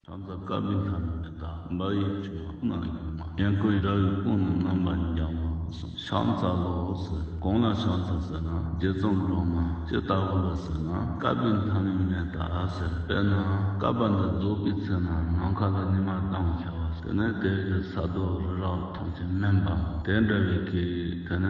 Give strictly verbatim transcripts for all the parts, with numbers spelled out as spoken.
ཕྱག་འཚལ་བསྐལ་པའི་མཐའ་ནས་མི་འདའ། འབའ་ཞིག་འཁྲུལ་བ་ཀུན་ན་ཡོད་མ། ཡང་ཀུན་དགྲ་བོའི་དཔུང་ནི་རྣམ་པར་འབྱམས་མ་གསུངས། ཕྱག་འཚལ་ལོ་ཟེར། གང་ལ་ཕྱག་འཚལ་ཟེར་ན། རྗེ་བཙུན་སྒྲོལ་མ་ཇི་ལྟ་བུ་ལ་ཟེར་ན། བསྐལ་པའི་མཐའ་ནས་མི་འདའ་ཟེར། དཔེར་ན་བསྐལ་པ་འདི་རྫོགས་པའི་ཚེ་ན་ནམ་མཁའ་ལ་ཉི་མ་གདངས་ཤར་བ། དེ་ནས་དེ་གི་ས་རྡོ་རི་རབ་ཐམས་ཅད་མེ་འབར་བ། དེ་འདྲ་བའི་གི་དེ་ནས་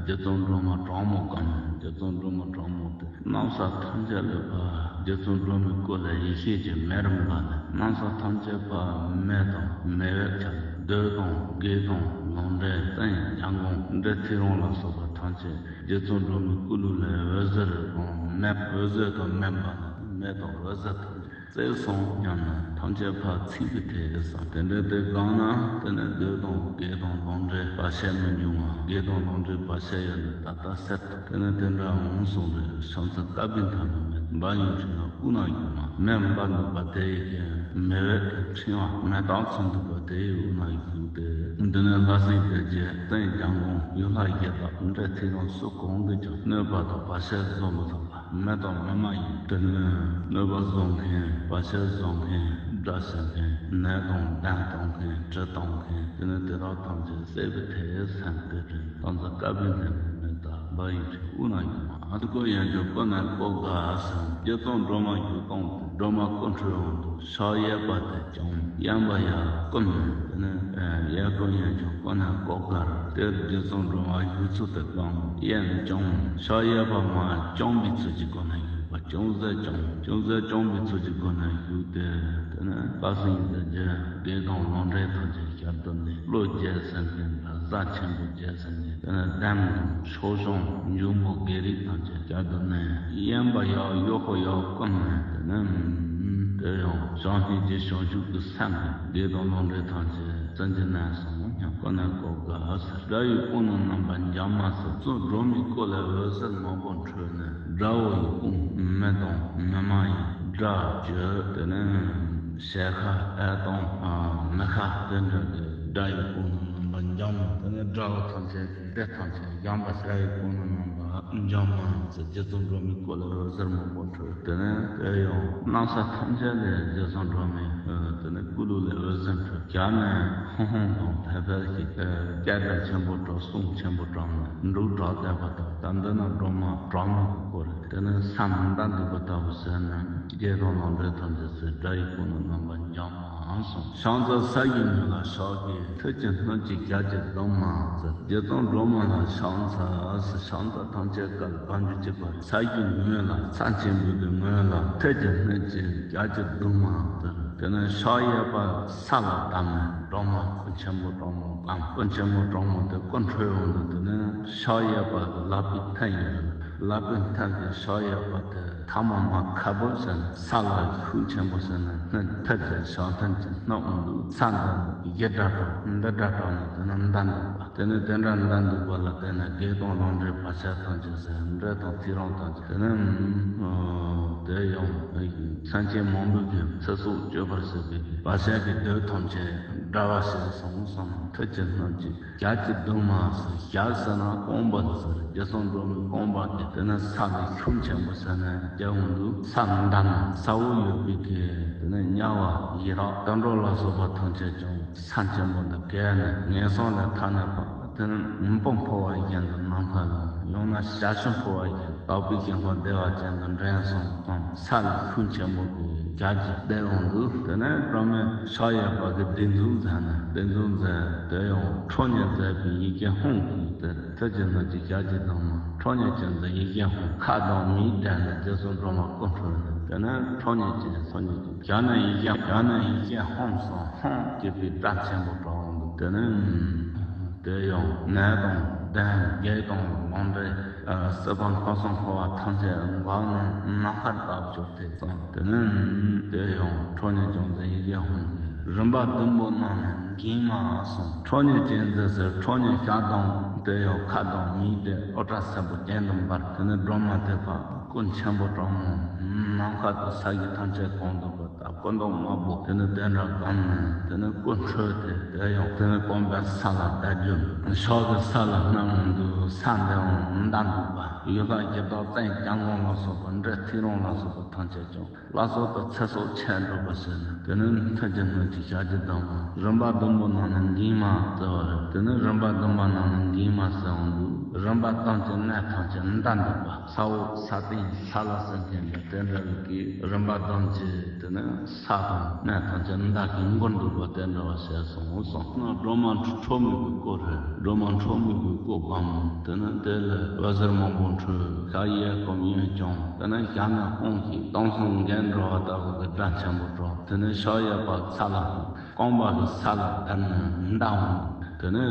རྗེ་བཙུན་སྒྲོལ་མ་གྲགས་མོ་གང་ནས། རྗེ་བཙུན་སྒྲོལ་མ་གྲགས་མོ་དེ་གནམ་ས་ཐམས་ཅད་ལ་ཕར་རྗེ་བཙུན་སྒྲོལ་མའི་སྐུ་ལ་ཡེ་ཤེས་ཀྱི་མེ་རུ་འབར་ནས། གནམ་ས་ཐམས་ཅད་ཕར་མེ་དང་མེ་འོད་ཁྱབ། བདུད་དང་བགེགས་དང་ལོག་འདྲེན་བཙན་རྒྱལ་འགོང་འདྲེ་ཐེའུ་རང་ལ་སོགས་པ་ཐམས་ཅད་རྗེ་བཙུན་སྒྲོལ་མའི་སྐུ་ལུས་ལ་འོད་ཟེར་དང་མེ། འོད་ཟེར་དང་མེ་འབར་ནས་མེ་དང་འོད་ཟེར་ཐམས་ཅད་བསྲེགས་སོང་སྙམ་ནས་ཐམས་ཅད་ཕར་ཚིག་གི་ཐད་ཀྱི་ས། དེ་འདྲ་དེ་གང་ན་དེ་ནས་བདུད་དང་བགེགས་དང་ལོག་འདྲེན་བར་ཆད་མི་འབྱུང་བ། བགེགས་དང་ལོག་འདྲེན་བར་ཆད་ཡོད་ན་ད་ལྟ་སེལ་ཐུབ། དེ་ནས་དེ་འདྲ་འོང་སོང་རེད། ཕྱག་འཚལ་བསྐལ་པའི་མཐའ་ནས་མི་འདའ། འབའ་ཞིག་འཁྲུལ་བ་ཀུན་ན་ཡོད་མ། མེ་འབར་འདུག་པ་དེ་ཡི་གེ་མེ་འོད་ཀྱི་ཕྲེང་བ། མེ་སྟག་འཚོ་འདུག་པ་དེ་ཡི་དབུས་ན་བཞུགས་ཏེ། འདི་ནས་ལྷ་སྲིན་སྡེ་བརྒྱད་བཙན་རྒྱལ་འགོང་ཡུལ་ལྷ་གཞི་བདག་འདྲེ་ཐེའུ་རང་སུ་གང་གིས་ཀྱང་གནོད་པ་དང་བར་ཆད་བཟོ་མི་ཐུབ་པ། མི་དང་མི་མ་ཡིན། དེ་ནས་གནོད་པ་བཟོ་མཁན། བར་ཆད་བཟོ་མཁན། དགྲ་བྱེད་མཁན། ནད་དང་གདོན་གཏོང་མཁན། གྲི་གཏོང་མཁན། དེ་ནས་དེ་དག་ཐམས་ཅད་བསྲེགས་པའི་མཐའ་ཡས་སེམས་དེ་དྲན། ཕྱག་འཚལ་བསྐལ་པའི་མཐའ་ནས་མི་འདའ། འབའ་ཞིག་འཁྲུལ་བ་ཀུན་ན་ཡོད་མ། ཨ་ཏི་ཀོ་ཡན་ཆོད་ཀུན་ནས་བསྐོར་དགའ་ཟེར། རྗེ་བཙུན་སྒྲོལ་མ་བཞུགས་སྟངས་དེ། སྒྲོལ་མ་སྐུ་འཁྲུངས་ཡོང་དུས་ཕྱག་གཡས་པ་དེ་བརྐྱངས། གཡོན་པ་ཡར་བསྐུམ་ནས། དེ་ནས་ཡ་ཀོ་ཡན་ཆོད་ཀུན་ནས་བསྐོར་དགའ་རེད། དེ་རྗེ་བཙུན་སྒྲོལ་མ་བཞུགས་ཚུལ་དེ་གང་། གཡོན་བརྐྱངས། ཕྱག་གཡས་པ་མར་བརྐྱང་བའི་ཚུལ་གྱི་སྒོ་ནས་བཞུགས་པ། ཅུང་ཟད་བརྐྱངས། ཅུང་ཟད་བརྐྱང་བའི་ཚུལ་གྱི་སྒོ་ནས་བཞུགས་ཏེ། དེ་ནས་ལྷ་སྲིན་སྡེ་བརྒྱད་བགེགས་དང་ལོག་འདྲེན་ཐམས་ཅད་ཞལ་དུ་གནས། བློ་རྒྱས་ཟེར་མཁན་དང་གཟའ་ཆེན་པོ་རྒྱས་ཟེར་མཁན། དེ་ནས་གདོན་དང་ཕྱོགས་སྐྱོང་འབྱུང་པོ་བགེགས་རིགས་ཐམས་ཅད་ཞལ་དུ་གནས། གཡོན་པ་ཡར་གཡོག་པོ་ཡར་བསྐུམ་ནས། དེ་ནས་དེ་ཡང་བྱང་སྣོད་ཀྱི་བྱང་ཆུབ་ཀྱི་སེམས་ཀྱིས་བགེགས་དང་ལོག་འདྲེན་ཐམས་ཅད་ཚར་གཅོད་གནང་སོང་སྙམ། ཀུན་ནས་བསྐོར་དགའ་ཟེར། དགྲ་ཡི་དཔུང་ནི་རྣམ་པར་འབྱམས་མ་ཟེར། བཙུན་སྒྲོལ་མའི་སྐུ་ལ་འོད་ཟེར་མང་པོ་འཕྲོས་ནས་དགྲ་བོ་ཡི་དཔུང་། མི་དང་མི་མ་ཡིན། དགྲ་བཅོམ། དེ་ནས་ཞལ་ཤ་ཨེ་དང་མིག་ཤ་དེ་འདྲ་གི་དགྲ་ཡི་དཔུང་ནི་རྣམ་པར་འབྱམས་མ། དེ་ནས་དགྲ་བོ་ཐམས་ཅད་ཀྱི་སྡེ་ཐམས་ཅད་འབྱམས་པ། དགྲ་ཡི་དཔུང་ནི་རྣམ་པར་འབྱམས་མ་ཟེར། རྗེ་བཙུན་སྒྲོལ་མའི་སྐུ་ལ་འོད་ཟེར་མང་པོ་འཕྲོས། དེ་ནས་དེ་ཡང་གནམ་ས་ཐམས་ཅད་ལས་རྗེ་བཙུན་སྒྲོལ་མའི་དེ་ནས་སྐུ་ལུས་ལས་འོད་ཟེར་འཕྲོས། ཞལ་ནས་ཧཱུྃ་ཧཱུྃ་གདངས་ཕལ་ཕལ་ཞིག་སྐད་གྲགས་ཆེན་པོ་གྲགས། གསུང་ཆེན་པོ་གྲགས་ནས་འབྲུག་སྒྲ་བསྡད་པ་དང་། ད་འདི་ན་སྒྲོལ་མ་གྲགས་མོ་གི་སྐུ་རེད། དེ་ནས་ས་ནི་འདར་འདུག་པ་ལྟ་བུ་ཟེར་ནས། བགེགས་དང་ལོག་འདྲེན་ཐམས་ཅད་ཟེར། དགྲ་ཡི་དཔུང་ནི་རྣམ་པར་འབྱམས་མ་གསུངས། ཕྱག་འཚལ་ས་གཞིའི་ངོས་ལ་ཕྱག་གི་མཐིལ་གྱི་སྣོད་ཀྱི་བརྒྱད་ཀྱིས་བརྡུངས་མ་ཟེར། རྗེ་བཙུན་སྒྲོལ་མ་ལ་ཕྱག་འཚལ་ཟེར། ཕྱག་འཚལ་ཐམས་ཅད་སྐབས་ལ་བར་འགྲོས་གཅིག་པ། ས་གཞིའི་ངོས་ལ། ས་ཆེན་པོའི་གི་ངོས་ལ་མཐིལ་གྱི་སྣོད་ཀྱི་བརྒྱད་ཀྱིས་བརྡུངས་མ་ཟེར། དེ་ནས་ཕྱག་གཡས་པ་ས་ལ་བསྡམས་ནས་སྒྲོལ་མ་སྐུ་ཆེན་པོ་གྲགས་མོ་བསྡམས། སྐུ་ཆེན་པོ་གྲགས་མོ་དེ་སྐུ་འཁྲུངས་ཡོང་དུས། དེ་ནས་ཕྱག་གཡས་པ་གི་ལག་པའི་མཐིལ་ཡིན། ལག་པའི་མཐིལ་གྱི་ཕྱག་གཡས་པ་དེ་ཐ་མ་མ་ཁ་སྦུབ་ཟེར་ནས་ས་ལ་ཤུགས་ཆེན་པོ་ཟེར་ནས་སྣོད་མཐིལ་གྱི་ཕྱག་མཐིལ་གྱིས་བསྣུན་འོང་དུས། ས་འདི་གཞི་སྒྲ་གྲགས། འདི་སྒྲ་གྲགས་ནས་དེ་ནས་འདར་འདུག་པ། དེ་ནས་དེ་འདྲ་འདར་འདུག་པ་ལ་བརྟེན་ནས་བགེགས་དང་ལོག་འདྲེན་བར་ཆད་ཐམས་ཅད་ཟེར། འདྲེ་དང་ཐེའུ་རང་དང་། དེ་ནས་དེ་ཡང་སེམས་ཅན་མང་པོའི་གི་ཚེ་སྲོག་གཅོད་པར་བྱེད་པའི་གི་བར་ཆད་ཀྱི་བདུད་ཐམས་ཅད་བསྒྲལ་བར་བྱས་སོང་གསུངས། མཐིལ་གྱི་སྣོད་ཀྱི་བརྒྱད་ཀྱིས་བརྡུངས་མ་ཟེར། བརྒྱད་ཟེར་ན་རྐང་པ་ཟེར། རྗེ་བཙུན་སྒྲོལ་མའི་རྐང་པ་དེ་དེ་ནས་ས་ལ་ཤུགས་ཆེན་པོ་ཟེར་ནས་རྒྱབ་འོང་དུས། ས་འདར་ནས་ས་འོག་ཡོད་པའི་གི་དེ་ནས་དམྱལ་བ་ཡི་རངས་དུད་འགྲོ་ལ་སོགས་པ་ཐམས་ཅད་ཀྱང་ས་ཆེན་པོ་འདི་བརྒལ་ནས་ངན་སོང་ལས་ཐར་ནས་ཕར། དེ་ནས་མེ་དཔུང་འཕུ་བ་བཞིན་དུ་ནམ་མཁའ་ལ། ཡང་ན་བྱ་ཤུན་འཕུ་བ་བཞིན་དུ་དག་པའི་ཞིང་ཁམས་བདེ་བ་ཅན་དུ་འདྲེན་སོང་ཙང་། ས་ལ་ཤུགས་ཆེན་པོ་གི་བརྒྱད་ཀྱིས་བརྡུངས་འོང་དུས། དེ་ནས་སྒྲོལ་མའི་ཕྱག་གཡས་པ་གིས་སྡིགས་མཛུབ་མཛད་ནས། སྡིགས་མཛུབ་མཛད། དེ་ཡང་ཁྲོ་གཉེར་མཛད་པའི་ཡི་གེ་ཧཱུྃ་གི་དེ་མཐིལ་གྱི་སྣོད་ཀྱི་བརྒྱད་ཀྱིས་བརྡུངས་མ། ཁྲོ་གཉེར་ཅན་དུ་ཡི་གེ་ཧཱུྃ། ཁ་གདངས་མིང་བསྒྲལ་ནས་རྗེ་བཙུན་སྒྲོལ་མ་སྐུ་འཁྲུངས་ནས། དེ་ནས་ཁྲོ་གཉེར་ཅན། ཁྲོ་གཉེར་ཅན། ཞལ་ནས་ཡི་གེ། ཞལ་ནས་ཡི་གེ་ཧཱུྃ་གསུངས། ཧཱུྃ་ཅེས་པའི་སྒྲ་ཆེན་པོ་གྲགས་འོང་དུས། དེ་ནས་དེ་ཡང་ནད་དང་གདོན། བགེགས་དང་ལོག་འདྲེན། སྲིད་པ་མཁའ་སོགས་འཁོར་བ་ཐམས་ཅད་འགགས་ནས་ནམ་མཁའ་ལྟ་བུར་གྱུར་ཏེ་ཙང་། དེ་ནས་དེ་ཡང་ཁྲོ་གཉེར་ཅན་དེ་ཡི་གེ་ཧཱུྃ་གིས་རིམ་པ་བདུན་པོ་གནང་ནས་འགེངས་མ་གསུངས། ཁྲོ་གཉེར་ཅན་དེ་ཟེར། ཁྲོ་གཉེར་ཞལ་གདངས་དེ་ཡང་ཁ་གདངས་མིང་བསྒྲལ། དབུ་སྐྲ་སེར་པོ་གྱེན་དུ་འབར། དེ་ནས་སྒྲོལ་མ་དེ་ཕར་སྐུ་ཆེན་པོ་གྲགས་མོ་ནམ་མཁའ་དང་ས་གཞི་ཐམས་ཅད་གང་འདུག་པ་ལྟ། སྐུ་མདོག་དམར་པོ་དེ་ནི་དེ་འདྲ་གང་ནས་དེ་ནི་སྐུ་འཕྲོད་དེ་དེ་ཡང་དེ་ནི་སྐོམ་པས་ས་ལ་བརྡབ་རྒྱུ། ཕྱོགས་ཀྱི་ས་ལ་སྣང་འདུག་ས་འདི་འོང་མདའ་འདུག་པ། ཡུལ་ལྷ་གཞི་བདག་བཙན་སྐྱབས་མགོན་ལ་སོགས་པ་འདྲེ་ཐིག་རོང་ལ་སོགས་པ་ཐམས་ཅད་ཀྱང་བླ་སྲོག་ཏུ་ཚེ་སྲོག་ཆད་འགྲོ་བ་ཟེར་ནས་དེ་ནི་མཐུ་རྒྱུ་སྣོད་ཀྱི་བྱ་རྒྱུ་དང་། རིམ་པ་བདུན་པོ་ནང་ནས་འགེངས་མ་ཟེར་བ་རེད། དེ་ནི་རིམ་པ་བདུན་པ་ནང་ནས་འགེངས་མ་ཟེར་འོང་འདུག་རིམ་པ་བདུན་གྱི་གནས་ཐམས་ཅད་མདའ་འདུག་པ། ས་འོག་ས་སྟེང་ས་བླ་ཟེར་མཁན་ལ་དེ་འདྲ་བའི་གི་རིམ་པ་བདུན་གྱི་དེ་ནི་ས་དང་གནས་ཐམས་ཅད་མདའ་གིས་འགུར་འདུག་པ་དེ་འདྲ་བ་ཞེས་གསུངས་སོ། ན་སྒྲོལ་མ་ཁྲོ་མོ་གི་སྐོར་རེད། སྒྲོལ་མ་ཁྲོ་མོ་གི་སྐོར་བམ། དེ་ནི་དེ་ལ་འོད་ཟེར་མང་པོ་འཕྲོས། ཤར་གཡས་བསྐུམ་གཡོན་བརྐྱང་། དེ་ནི་ཞལ་ནས་དབང་གིས་དུང་སོང་འགེངས་འགྲོ་བ་ལྟ་བུ་གི་སྒྲ་ཆེན་པོ་སྒྲོག་དེ་ནི་ཕྱོགས་གཡས་པ་ས་ལ། རྐང་པ་གི་ས་ལ་བརྡབས་ནས་མདའ་འོང་། དེ་ནི་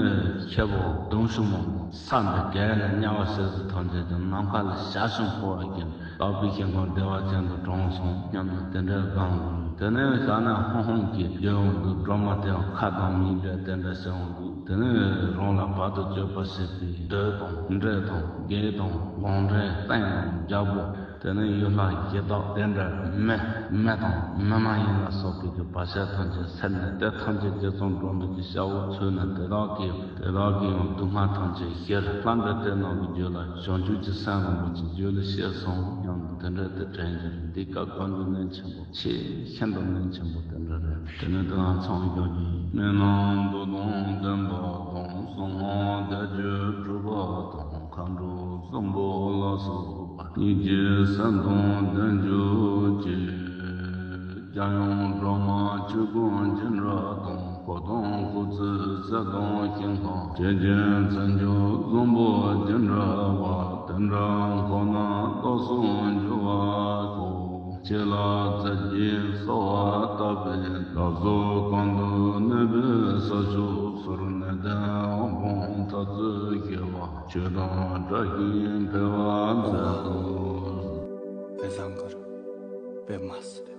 ཁྱེད་པོ་གདུང་ཤུགས་མང་པོ་ས་འདི་བརྒལ་ལ་དམྱལ་བ་ཟེར་ཟིག་ཐམས་ཅད་ཀྱང་ནམ་མཁའ་ལ་ཞལ་ཤུན་ཕོ་བ་བརྒྱན། དག་པའི་ཞིང་ཁམས་བདེ་བ་ཅན་དུ་དྲངས་སོང་སྙམ་ནས་དེ་འདྲའི་སྒང་དུ་དེ་ནས་ཞལ་ནས་ཧོང་ཧོང་གིས་བརྗོད་འོང་འདུག་སྒྲོལ་མ་དེའང་ཁ་དང་མིག་འབྲས་དེ་འདྲ་ཟེར་འོང་འདུག་དེ་ནས་རང་ལ་བར་དུ་གཅོད་པར་བྱེད་པའི་མདོས་དང་འདྲེ་དང་བགེགས་དང་དགོང་འདྲེ་སྟེང་དང་རྒྱལ་པོ། དེ་ནས་ཡུལ་ལྷ་གཞི་བདག་དེ་འདྲ་མི་མི་དང་མི་མ་ཡིན་ལ་སོགས་པའི་གི་བར་ཆད་ཐམས་ཅད་སེལ་ནས་དེ་ཐམས་ཅད་རྗེ་བཙུན་སྒྲོལ་མ་གི་ཞབས་འོག་ཚུད་ནས་དེ་དག་གིས་དེ་དག་གིས་ཡང་སྡུག་བསྔལ་ཐམས་ཅད་ཞི། ལྷ་འདྲེ་དེ་རྣམས་ཀྱི་རྒྱུད་ལ་བྱང་ཆུབ་ཀྱི་སེམས་རིན་པོ་ཆེ་རྒྱུད་ལ་སྐྱེས་སོང་སྙམ་དུ་དེ་འདྲ་དེ་དྲན་གྱི་རེད། འདི་སྐབས་དགོན་པའི་གནས་ཆེན་པོ་ཆེས་ཤིན་ཏུ་གནས་ཆེན་པོ་དེ་འདྲ་རེད། དེ་ནས་དེ་ལ་ཚང་རྒྱག་གི་མི་རྣམས་འདུལ་དང་འདོན་པ་དང་གསང་སྔགས་བཟླས་བརྗོད་སྒྲུབ་པ་དང་། མཁའ་འགྲོ་གསུམ་པོ་ལ་སོགས་པ་ཉིད་ཀྱི་སེམས་དང་ལྡན་གྱུར་ཅིག་རྒྱལ་ཡུམ་སྒྲོལ་མ་ཆོས་སྐུ་འཆི་བྲལ་དང་། འཁོར་དང་འཁོར་ཚུལ་ཚད་དང་ཞིང་ཁམས་ཇི་བཞིན་མཚན་བརྗོད་བཟང་པོ་ཇི་འདྲ་བ། དེ་འདྲ་ཁོ་ན་རྟོགས་སུ་འགྱུར་བ་ཤོག་ཁྱེད་ལ་ཚེ་གཅིག་གསོལ་བ་བཏབ་པས། བདག་སོགས་གང་དུ་གནས་པའི་ས་ཕྱོགས་སུ་གནས་བརྟན་དབང་ཕུན་ཐབས་སུ་སྐྱེ་བ། ཆོས་དང་བཀྲ་ཤིས་འཕེལ་བར་མཛད་དོ། དཔེ་བཟང་གར་དཔེ་མ་སྲིད།